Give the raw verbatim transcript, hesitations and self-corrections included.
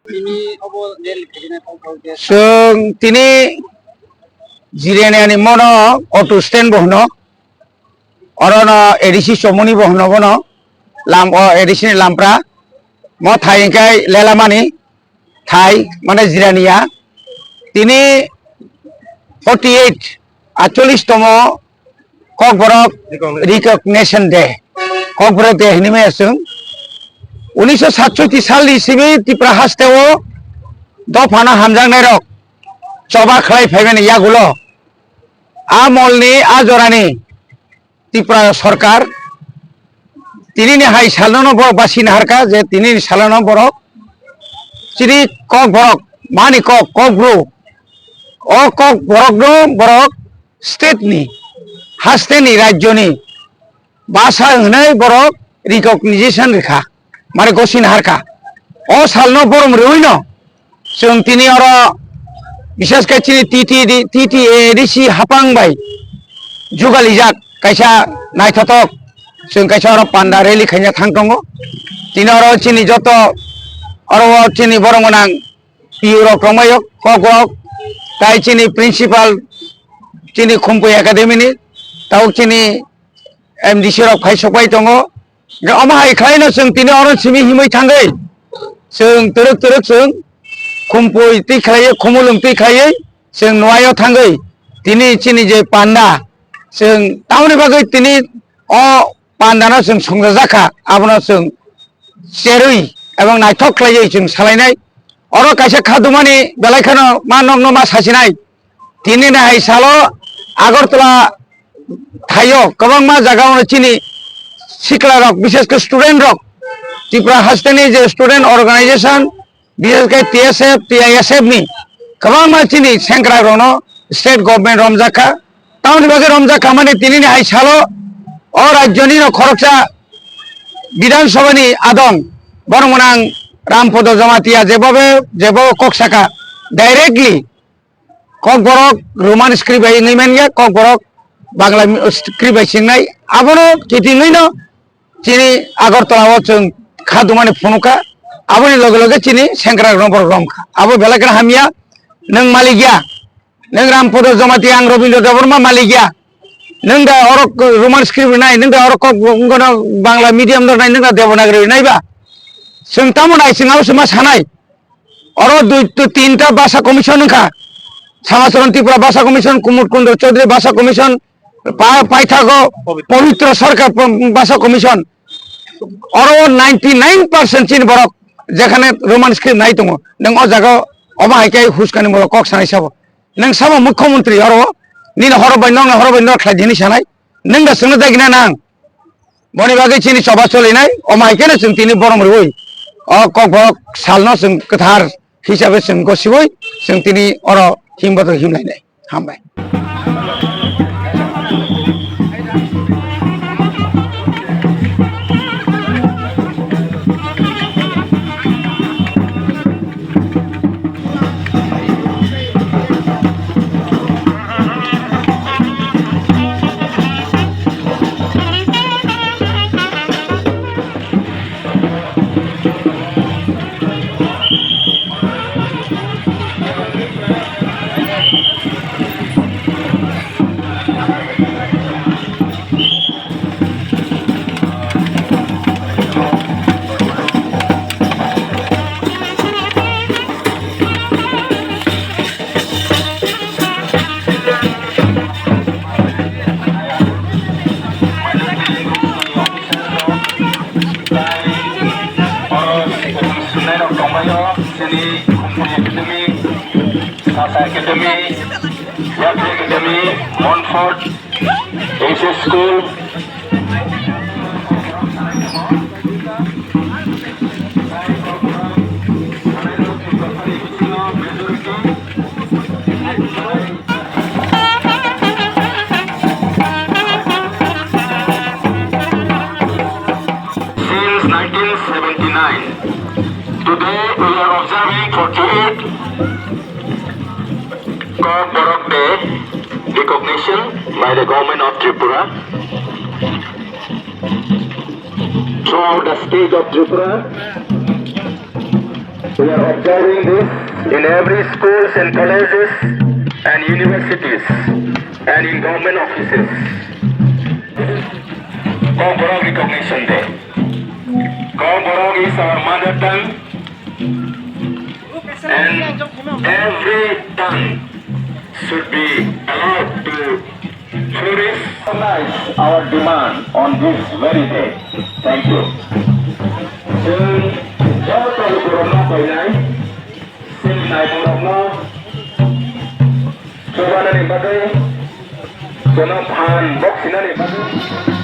Tini obo rally khainai tongthok je. Chwng tini Jirania ni mono auto stand bo hwno. Oro no A D C Chomoni bo hwno bono. Lam o A D C ni lampra. Mo thai hwnkhe Lelamani thai, mane Jirania. Tini forty eight, atchollish tomo Kokborok Recognition Day. Kokborok Day hinwi maya chwng. Unisho satchoti salni simi Tripura hasteo dophano hamjaknairok choba khlai phaimani yagulo a molni, a jorani Tripura sorkar tinini hai salno borok basi naharkha je tinini salno borok chini Kokborok, mani kok, Kokbru, o Kokborokno borok state ni, hasteni, rajyoni basa hwnwi borok recognition rikha, mane gosi naharkha. O salno borom rwino chwng tini oro, bishes khe chini T T D, T T A D C hapang bai jugalijak kaisa naithotok, chwng kaisa oro panda rally khaina thang tongo. Tini oro chini joto oro o chini borok gwnang P U rok tongbaio, kok rok, tai chini principal, chini Khumpui Academy ni, tabuk chini M D C rok phai sokbai tongo. Hwnkhe omo hai khlaino chwng tini oro simi himwi thangwi chwng twrwk twrwk chwng Khumpui twi khlaiwi, Khumulwng twi khlaiwi chwng nuaio thangwi tini chini je panda chwng tamoni bagwi tini o pandano chwng songjajakha, abono chwng cherwi ebong naithok khlaiwi chwng salainai. Oro kaisa khadumani belai kheno ma nokno ma sasinai. Tini ni hai salo Agartala thaio kwbangma jaga o chini sikla rok, bishes khe student rok, Tripura hasteni je student organization, bishes khe T S F, T I S F ni kwbangma chini sengkrak rokno state government romjakha. Tamoni bagwi romjakha mani tini ni hai salo o rajyoni no khoroksa Bidhan Sabha ni adong borok mwnang Rampodo Jamatia jebobe jebo kok saka directly Kokborok Roman script bai wngwi manya, Kokborok Bangla mi-, script bai swngnai. Abono kitingwi no chini Agartala o chwng kha dumani phunukha. Aboni loge loge chini sengkrak no borok romkha. Abo belai kheno hamya, nwng malik ya. Nwng Rampodo Jamatia, ang Robindra Debbarma malik ya. Nwng da oro Roman script rinai, nwng da oro kok ngono Bangla medium no rinai, nwng da Devanagari rinai ba. Chwng tamo nai, chwng abo se ma sanai. Oro dui to tinta bhasha commission wngkha. Samacharan Tripura Bhasha Commission, Kumud Kundra Chaudhary Bhasha Commission, pa-, paithago Pabitra Sarkar pa-, Bhasha Commission. Oro ninety nine percent chini borok jekhane Roman script nai tongo. Nwng o jaga omo hai khe huskani molo kok sanai sabo. Nwng sabo mukhyamantri oro nini horo bai nokni horo bai nok khlai dini sanai. Nwng da chwngno dagina nang. Boni bagwi chini choba cholinai, omo hai kheno chwng tini borom rwui, o Kokborok salno chwng kwthar hisabe chwng gosiui, chwng tini oro himboto himlainai. Hambai. Academy, Sasa Academy, Yatri Academy, Montfort, H S School. Since nineteen seventy-nine, today we are observing forty-eight Kokborok Day recognition by the Government of Tripura. Throughout the state of Tripura, We are observing this in every schools and colleges and universities and in government offices. Kokborok Recognition Day. Kokborok is our mother tongue and every tongue should be allowed to flourish. Recognize our demand on this very day. Thank you. Chwng joto lukurokno koinai, chini naimungrokno chubanani bagwi, bono phan boksinani bagwi.